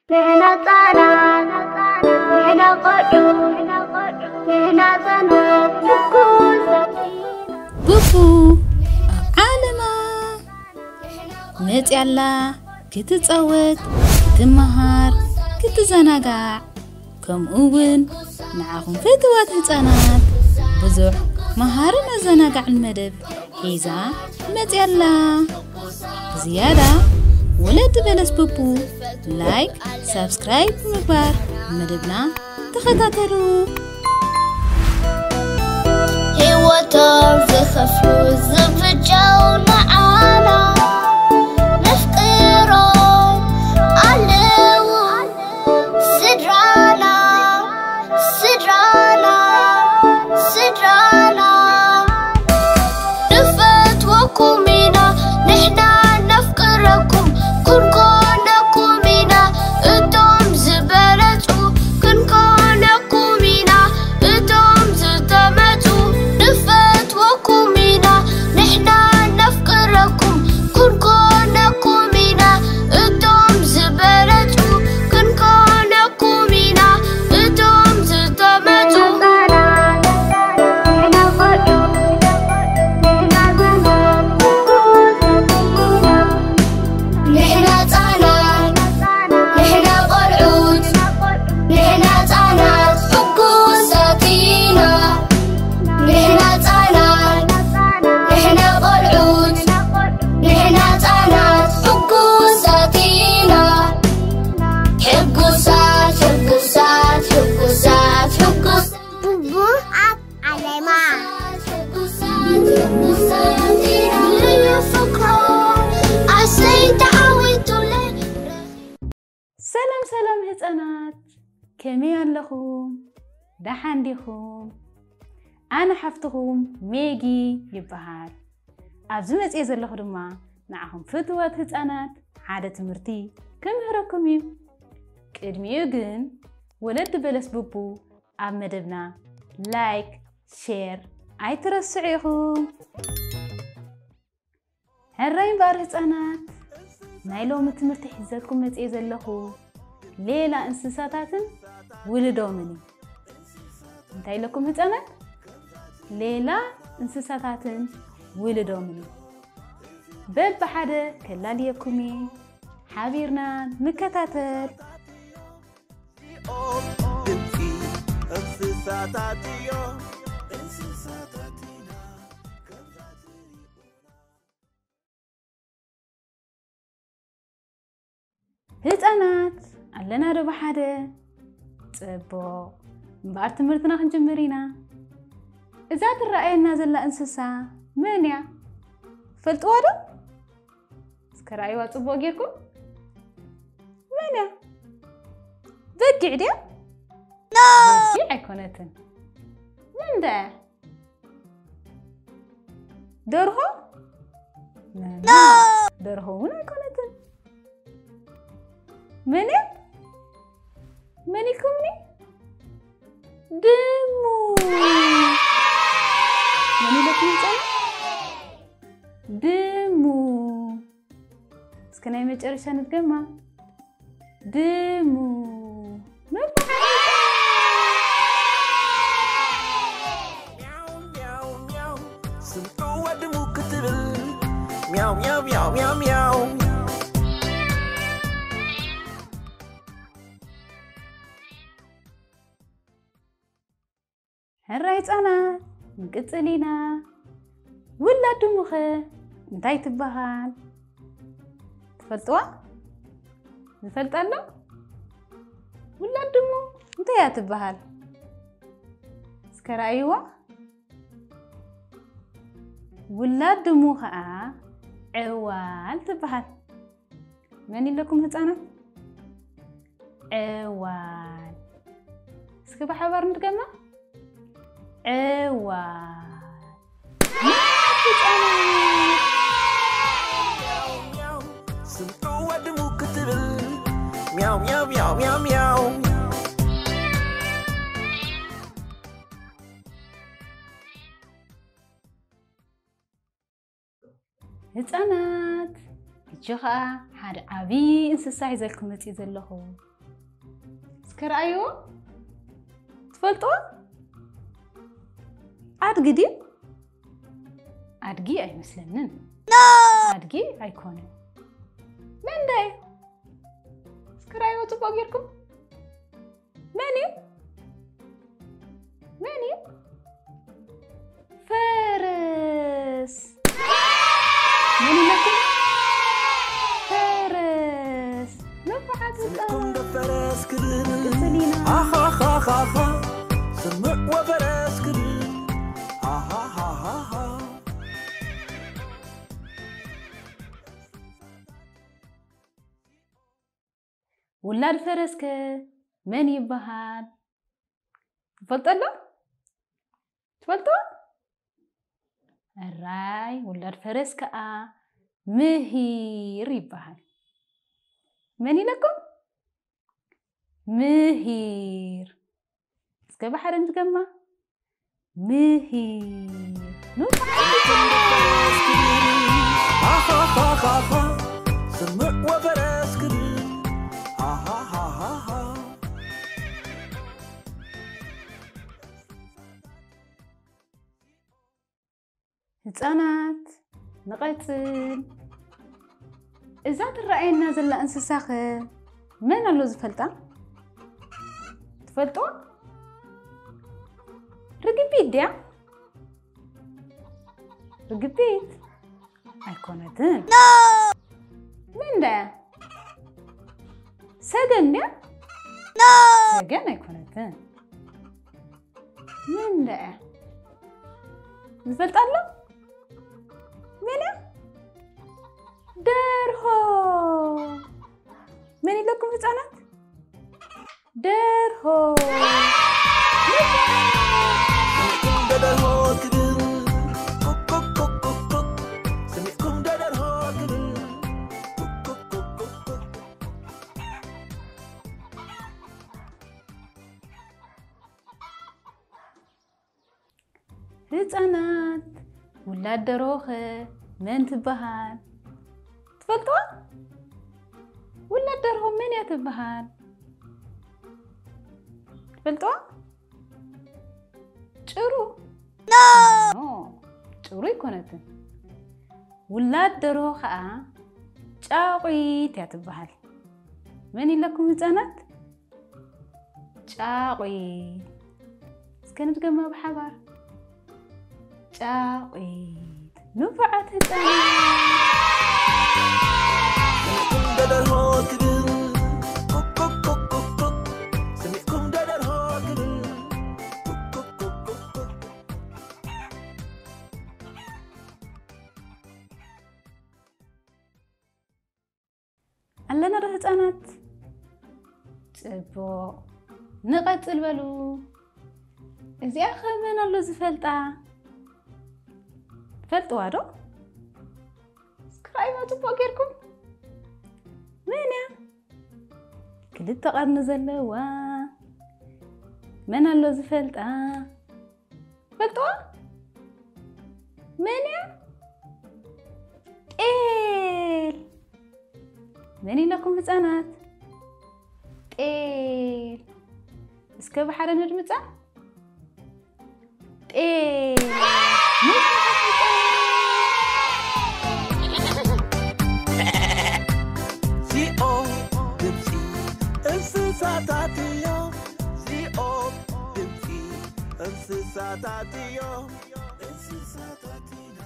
ንሕና ህጻናት፣ ንሕና ቆልዑ፣ ንሕና ህጻናት፣ ትኩሳት ኢና። ቡቡ ኣብ ዓለማ መጽያ ኣላ ክትጻወት፣ ክትመሃር፣ ክትዘናጋዕ፣ ከምኡ እውን ንዓኹም ፍትዋት ህጻናት ብዙሕ መሃርን ኣዘናጋዕን መደብ ሒዛ መጽያ ኣላ። ብዝያዳ ወለዲ በለስ ቡቡ ላይክ፣ ሳብስክራይብ ብምግባር መደብና ተኸታተሉ። ህይወቶም ዝኸፍሉ ዝብጀው ንዓና ነፍቅሮም ኣለዉ። ስድራና፣ ስድራና፣ ስድራና። ንፈትወኩም ኢና፣ ንሕና ነፍቅረኩም፣ ክንኮነኩም ኢና እቶም ዝበለጹ፣ ክንኮነኩም ኢና እቶም ዝተመጹ። ንፈትወኩም ኢና፣ ንሕና ነፍቅረኩም፣ ክንኮነኩም ኢና እቶም ዝበለጹ፣ ክንኮነኩም ኢና እቶም ዝተመጹ። ንሕና ህጻናት፣ ንሕና ቆልዑት፣ ንሕና ህጻናት ሕጉሳት ኢና። ንሕና ህጻናት፣ ንሕና ቆልዑት፣ ንሕና ህጻናት ሕጉሳት ኢና። ሕጉሳት፣ ሕጉሳት፣ ሕጉሳት፣ ሕጉሳት። ቡቡ ኣብ ዓለማ። ሕጉሳት፣ ሕጉሳት ኢና። ልዩ ፍቅሮ ኣሰይ ተዓዊቱለይ። ሰላም ሰላም ህጻናት፣ ከመይ ኣለኹም? ደሓን ዲኹም? ኣነ ሓፍትኹም ሜጊ ይበሃል። ኣብዚ መጽየ ዘለኹ ድማ ንዓኹም ፍትዋት ህጻናት ሓደ ትምህርቲ ክምህረኩም እዩ። ቅድሚኡ ግን ወለዲ በለስ ቡቡ ኣብ መደብና ላይክ፣ ሼር ኣይትረስዑ ኢኹም። ሕራይ እምበኣር ህጻናት፣ ናይ ሎሚ ትምህርቲ ሒዘልኩም መጽየ ዘለኹ ሌላ እንስሳታትን ውልዶምን እዩ። እንታይ ኢለኩም ህጻናት? ሌላ እንስሳታትን ውልዶምን እዩ። በብሓደ ከላልየኩም እየ። ሓቢርና ንከታተል። ድምጺ እንስሳታት እዮም። እንስሳታት ኢና። ከምዛ ትሪኡና። ህጻናት ኣለና ዶ ብሓደ? ጽቡቕ። እምበኣር ትምህርትና ክንጅምር ኢና። እዛ ትረኣየና ዘላ እንስሳ መን እያ? ትፈልጥዋ ዶ? እስከ ረኣይዋ ጽቡቕ ጌርኩም። መን እያ? በጊዕ ድያ? በጊዕ ኣይኮነትን። መን ደኣ? ደርሆ? ደርሆ እውን ኣይኮነትን። መን እያ? መን ኢልኩምኒ? ድሙ። መን ኢለኩም ጸና? ድሙ። እስከ ናይ መጨረሻ ንድገማ። ድሙ። መርሓባ። ሚያው፣ ሚያው፣ ሚያው። ስምዕዋ ድሙ ክትብል። ሚያው፣ ሚያው፣ ሚያው፣ ሚያው፣ ሚያው። ሕራይ ህጻናት፣ ንቅጽል ኢና። ውላድ ድሙኸ እንታይ ትበሃል? ትፈልጥዋ? ዝፈልጥ ኣሎ? ውላድ ድሙ እንታይ እያ ትበሃል? እስከ ረኣይዋ። ውላድ ድሙ ኸኣ ዕዋል ትበሃል። መን ኢለኩም ህጻናት? ዕዋል። እስኪ ብሓባር ንድገማ። ዕዋል። ህጻናት። ስምዕዋ ድሙ ክትብል። ሚያው፣ ሚያው፣ ሚያው፣ ሚያው፣ ሚያው። ህጻናት፣ ሕጂ ኸኣ ሓደ ዓቢ እንስሳ ሒዘልኩም መጺእ ዘለኹ። እስከ ረኣይዎ። ትፈልጥዎ? ኣድጊ ድዩ? ኣድጊ ኣይመስለንን። ኣድጊ ኣይኮነን። መን ደኣ እዩ? እስከ ረኣይዎ ጽቡቕ ጌርኩም። መን እዩ? መን እዩ? ፈረስ። መን ይመስል? ፈረስ። ንፉዓት ህጻናት። ስምዕኩም ዶ ፈረስ ክብል? ቅጽል ኢና። ኣሃሃሃሃ። ስምዕዎ ፈረስ ክብል። ኣሃሃሃሃ። ውላድ ፈረስከ መን ይበሃል? ትፈልጦ ኣሎ? ትፈልጦ? እራይ፣ ውላድ ፈረስ ከኣ ምሂር ይበሃል። መን ኢለኩም? ምሂር። እስከ ብሓደ ንድገማ። ምሂር። ንፉዓት። ሃሃሃሃ። ስምዕዎ ፈረስ ክብል። ሃሃሃሃ። ህጻናት፣ ንቐጽል። እዛ ትረኣየና ዘላ እንስሳኸ መን ኣሎ ዝፈልጣ? ትፈልጦ? ርግቢት ድያ? ርግቢት ኣይኮነትን። መን ድያ? ሰገን ድያ? ሰገን ኣይኮነትን። መን ደኣ? ዝፈልጥ ኣሎ? መን እያ? ደርሆ። መን ኢለኩም ህጻናት? ደርሆ። ስሚዕኩም ዶ ደርሆ ትብል? ኮኮኮኮኮክ። ስሚዕኩም ዶ ደርሆ ትብል? ኮኮኮኮኮክ። ህጻናት፣ ውላድ ደርሆኸ መን ትበሃል? ትፈልጥዋ? ውላድ ደርሆ መን እያ ትበሃል? ትፈልጥዋ? ጭሩ? ኖ! ኖ፣ ጭሩ ኣይኮነትን። ውላድ ደርሆ ኸኣ ጫቑት እያ ትበሃል። መን ኢለኩም ህጻናት? ጫቑት። እስከ ንድገማ ብሓባር። ጫቑት። ንፉዓት ህጻናት። ስሚዕኩም ዶ ደርሆ ትብል? ኮኮኮኮኮክ። ስሚዕኩም ዶ ደርሆ ትብል? ኮኮኮኮኮክ። ኣለና ዶ ህጻናት? ጽቡቕ። ንቐጽል በሉ። እዚኣ ኸ መን ኣሎ ዝፈልጣ? ትፈልጥዋ ዶ? እስኪ ረኣይዋ ጽቡቕ ጌርኩም። መን እያ? ክልተ ቐርኒ ዘለዋ። መን ኣሎ ዝፈልጣ? ፈልጥዋ? መን እያ? ጤል። መን ኢለኩም ህጻናት? ጤል። እስከ ብሓደ ነድምጻ። ጤል። እዚኦም ድምፂ እንስሳታት እዮም። እዚኦም ድምፂ እንስሳታት እዮም። እንስሳታት ኢና፣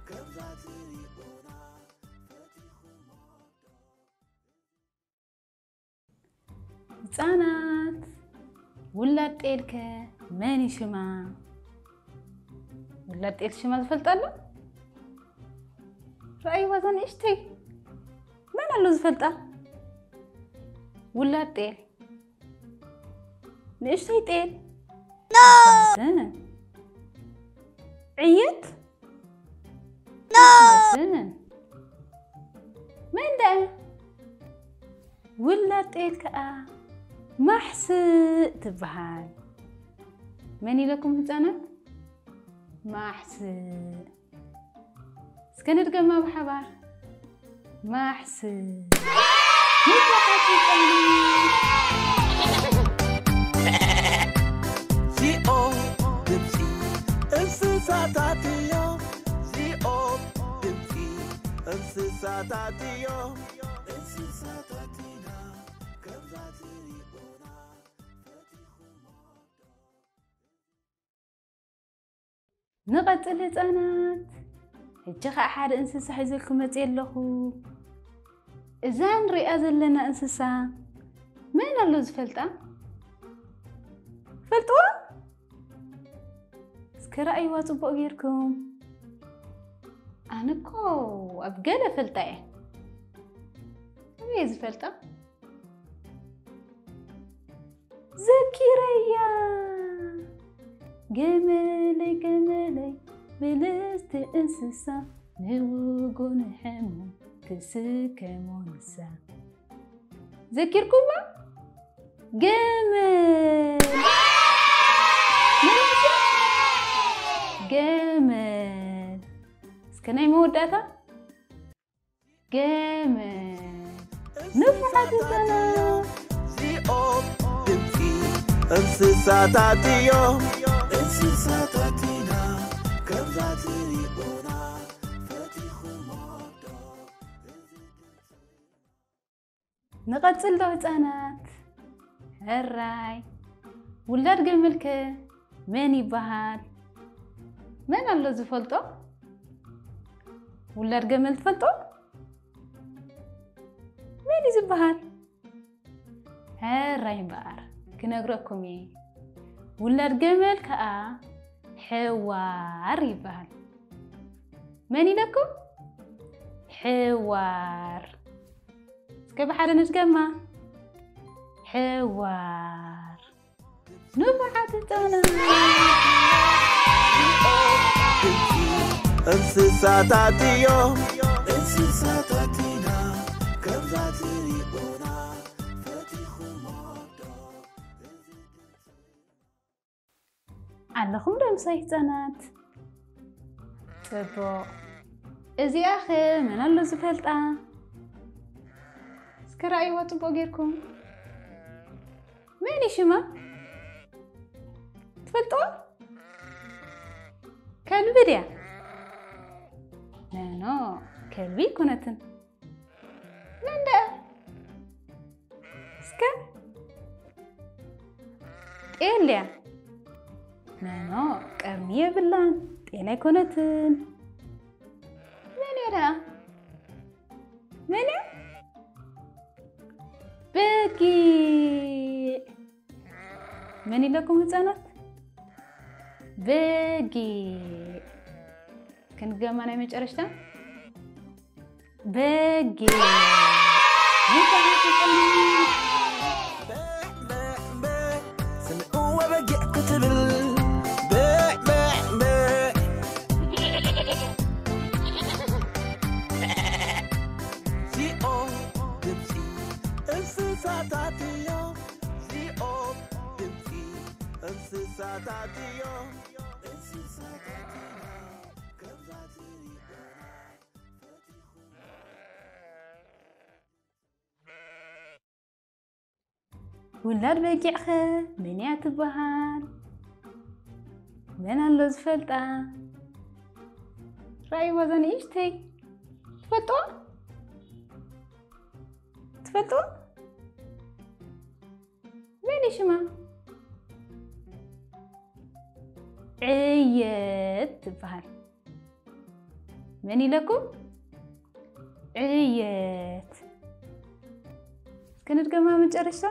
ከምዛ ትሪኡና ፈቲኹሞ ዶ? ህጻናት፣ ውላድ ጤልከ መን እዩ ሽማ? ውላድ ጤል ሽማ ዝፈልጣ ኣሎ? ረኣይዋ እዛ ንእሽተይ። መን ኣሎ ዝፈልጣ? ውላድ ጤል። ንእሽተይ ጤል። ኖ! ኣይኮነትን። ዕየት? ኖ! ኣይኮነትን። መን ደኣ? ውላድ ጤል ከኣ ማሕስእ ትበሃል። መን ኢለኩም ህጻናት? ማሕስእ። እስከ ንድገማ ብሓባር። ማሕስእ። ንፉዓት ህጻናት። እንስሳታት እዮም፣ እንስሳታት ኢና፣ ከምዛ ትሪኡና ፈቲኹሞ። ንቐጽል ህጻናት፣ ሕጂ ኸኣ ሓደ እንስሳ ሒዘልኩም መጽየ ኣለኹ። እዛ ንሪኣ ዘለና እንስሳ መን ኣሎ ዝፈልጣ? ፈልጥዋ? እስከ ረኣይዋ ጽቡቕ ጌርኩም። ኣነ እኮ ኣብ ገለ ፈልጣ እየ። ኣበይ እየ ዝፈልጣ? ዘኪረያ። ገመለይ፣ ገመለይ፣ ብልጽቲ እንስሳ፣ ንውጉ ንሕሙ ትስከሞ ንሳ። ዘኪርኩማ? ገመል። ገመል። እስከ ናይ መወዳእታ። ገመል። ንፉዓት ህጻናት። እዚኦም ድምፂ እንስሳታት እዮም። እንስሳታት ኢና፣ ከምዛ ትሪኡና ፈቲኹሞ ዶ? ንቐጽል ዶ ህጻናት? ሕራይ። ውላድ ገመልከ መን ይበሃል? መን ኣሎ ዝፈልጦ? ውላድ ገመል ትፈልጦ? መን እዩ ዝበሃል? ሕራይ እምበኣር፣ ክነግረኩም እየ። ውላድ ገመል ከኣ ሕዋር ይበሃል። መን ኢለኩም? ሕዋር። እስከ ብሓደ ንድገማ። ሕዋር። ንፉዓት ህጻናት። እንስሳታት እዮም፣ እንስሳታት ኢና፣ ከምዛ ትሪኡና ፈቲኹሞ ዶ? ኣለኹም ዶ ምሳይ ህጻናት? ጽቡቕ። እዚኣ ኸ መን ኣሎ ዝፈልጣ? እስከ ረኣይዋ ጽቡቕ ጌርኩም። መን እዩ ሽማ? ትፈልጥዋ? ከልቢ ድያ? ኖ፣ ኖ፣ ከልቢ ኣይኮነትን። መን ደኣ? እስከ ጤል ድያ? ኖ፣ ኖ፣ ቀርኒ የብላን። ጤል ኣይኮነትን። መን እያ ደኣ? መን እያ? በጊዕ። መን ኢለኩም ህጻናት? በጊዕ። ክንድገማ ናይ መጨረሽታ። በጊዕ። ንፉዓት ህጻናት። ስምዕዋ በጊዕ ክትብል። በዕ፣ በዕ፣ በዕ። እዚኦም ድምፂ እንስሳታት እዮም። እዚኦም ድምፂ እንስሳታት እዮም። እንስሳታት ኢና፣ ከምዛ ትሪኡና ፈቲኹም። ውላድ በጊዕኸ መን እያ ትበሃል? መን ኣሎ ዝፈልጣ? ረኣይዋ እዛ ንእሽተይ። ትፈልጥዋ? ትፈልጥዋ? መን እዩ ሽማ? ዕየት ትበሃል። መን ኢለኩም? ዕየት። እስከ ንድገማ መጨረሻ።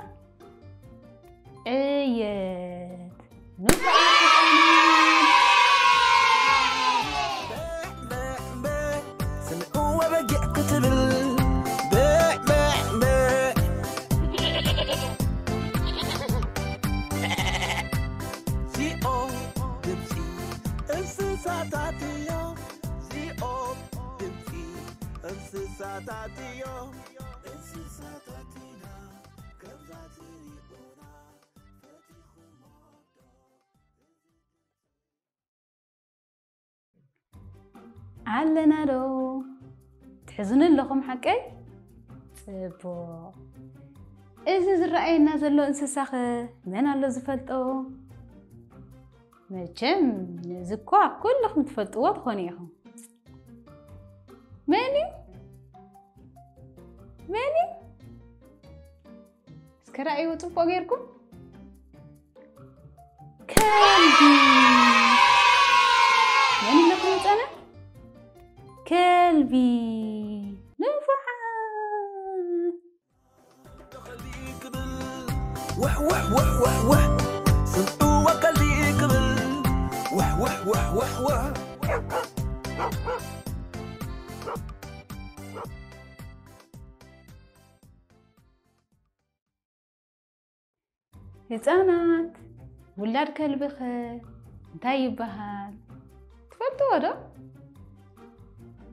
ዕየት። ንፉዓት ህጻናት። ስምዕዋ በጊዕ ክትብል። በዕ፣ በዕ፣ በዕ። እዚኦም ድምፂ እንስሳታት እዮም። እዚኦም ድምፂ እንስሳታት እዮም። እንስሳታት ኢና፣ ከምዛ ትሪኡና ፈቲኹሞ ዶ? ኣለና ዶ? ትሕዝኑ ኣለኹም ሓቀይ? ጽቡቕ። እዚ ዝረኣየና ዘሎ እንስሳኸ መን ኣሎ ዝፈልጦ? መቸም ነዚ እኳ ኩልኹም ትፈልጥዎ ትኾኑ ኢኹም። መን እዩ? መን እዩ? እስከ ረኣይዎ ጽቡቕ ጌርኩም። ከልቢ። መን ኢለኩም ህጻናት? ከልቢ። ንፉዓት። ወሕ ወሕ ወሕ ወሕ ወሕ ስምዑ ወከልቢ ክብል ወሕ ወሕ ወሕ ወሕ ወሕ ህፃናት፣ ውላድ ከልብኸ እንታይ ይበሃል? ትፈልጥዎ ዶ?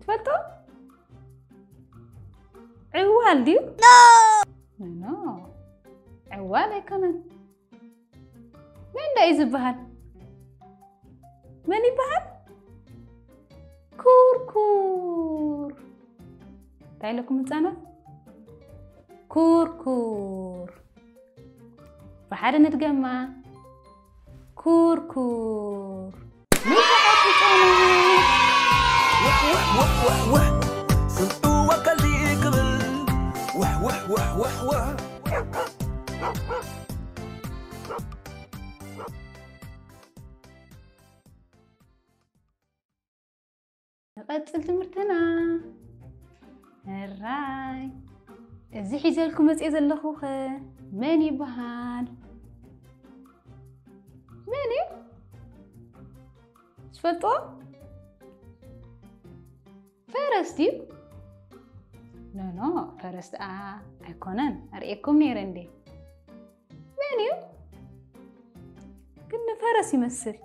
ትፈልጦ? ዕዋል ድዩ? ኖ፣ ዕዋል ኣይኮነን። መን ዳ እዩ ዝበሃል? መን ይበሃል? ኩርኩር። እንታይ ኢለኩም ህፃናት? ኩርኩር። ብሓደ ንድገማ። ኩርኩር። ንፉዓት ህፃናት። ወሕ ወሕ ወሕ ወሕ ወሕ ስምዑ ወከልቢ ክብል ወሕ ወሕ ወሕ ወሕ ወሕ ንቐጽል ትምህርትና። ሕራይ። እዚ ሒዘልኩ መጽኤ ዘለኹኸ መን ይበሃል? መን እዩ? ትፈልጥዎ? ፈረስ ድዩ? ኖ፣ ኖ፣ ፈረስ ደኣ ኣይኮነን። ኣርእየኩም ነይረ እንዴ? መን እዩ? ግን ንፈረስ ይመስል።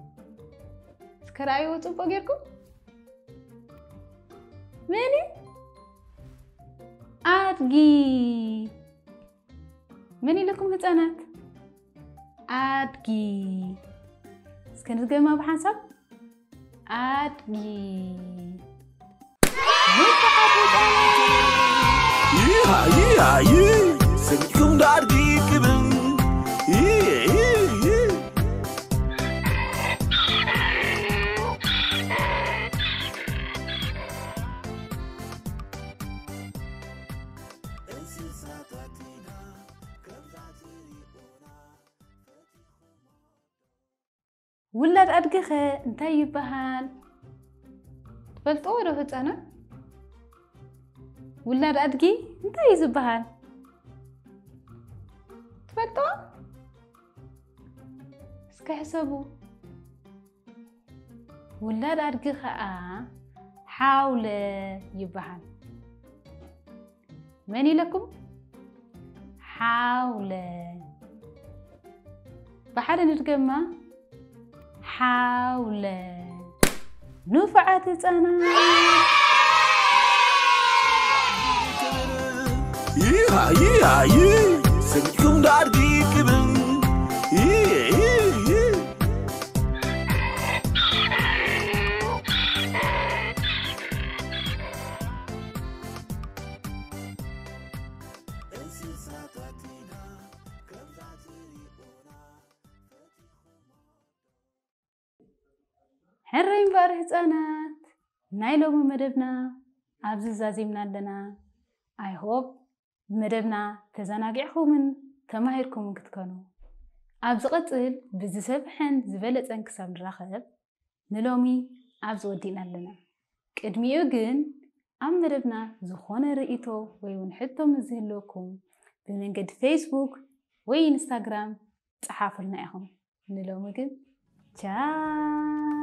እስከ ረኣይዎ ጽቡቕ ጌርኩም። መን እዩ? ኣድጊ። መን ኢለኩም ህጻናት? ኣድጊ። እስከ ንድገማ ብሓንሳብ። ኣድጊ። ንፉዓት ህጻናት። ይሃ ይሃ ይ ሰሚዕኩም ዶ ኣድጊ ክብል ይ ይ ይ ውላድ ኣድጊኸ እንታይ ይበሃል? ትፈልጥዎ ዶ ህፃናት? ውላድ ኣድጊ እንታይ እዩ ዝበሃል? ትፈልጥዎ? እስከ ሕሰቡ። ውላድ ኣድጊ ኸኣ ሓውለ ይበሃል። መን ኢለኩም? ሓውለ። ብሓደ ንድገማ። ሓውለ። ንፉዓት ህፃናት። ይሃ ይሃ ይ ሰሚዕኩም ዶ ኣድጊ ክብል ይ ይ ይ ሕራይ እምበኣር ህፃናት፣ ናይ ሎሚ መደብና ኣብዚ ዛዚምና ኣለና። I hope ብመደብና ተዘናጊዕኩምን ተማሂርኩምን ክትኮኑ። ኣብ ዝቐፅል ብዝሰፍሐን ዝበለፀን ክሳብ ንራኸብ ንሎሚ ኣብዚ ወዲእና ኣለና። ቅድሚኡ ግን ኣብ መደብና ዝኾነ ርእይቶ ወይ እውን ሕቶ ምስ ዝህልወኩም ብመንገዲ ፌስቡክ ወይ ኢንስታግራም ፀሓፉልና ኢኹም። ንሎሚ ግን ቻው።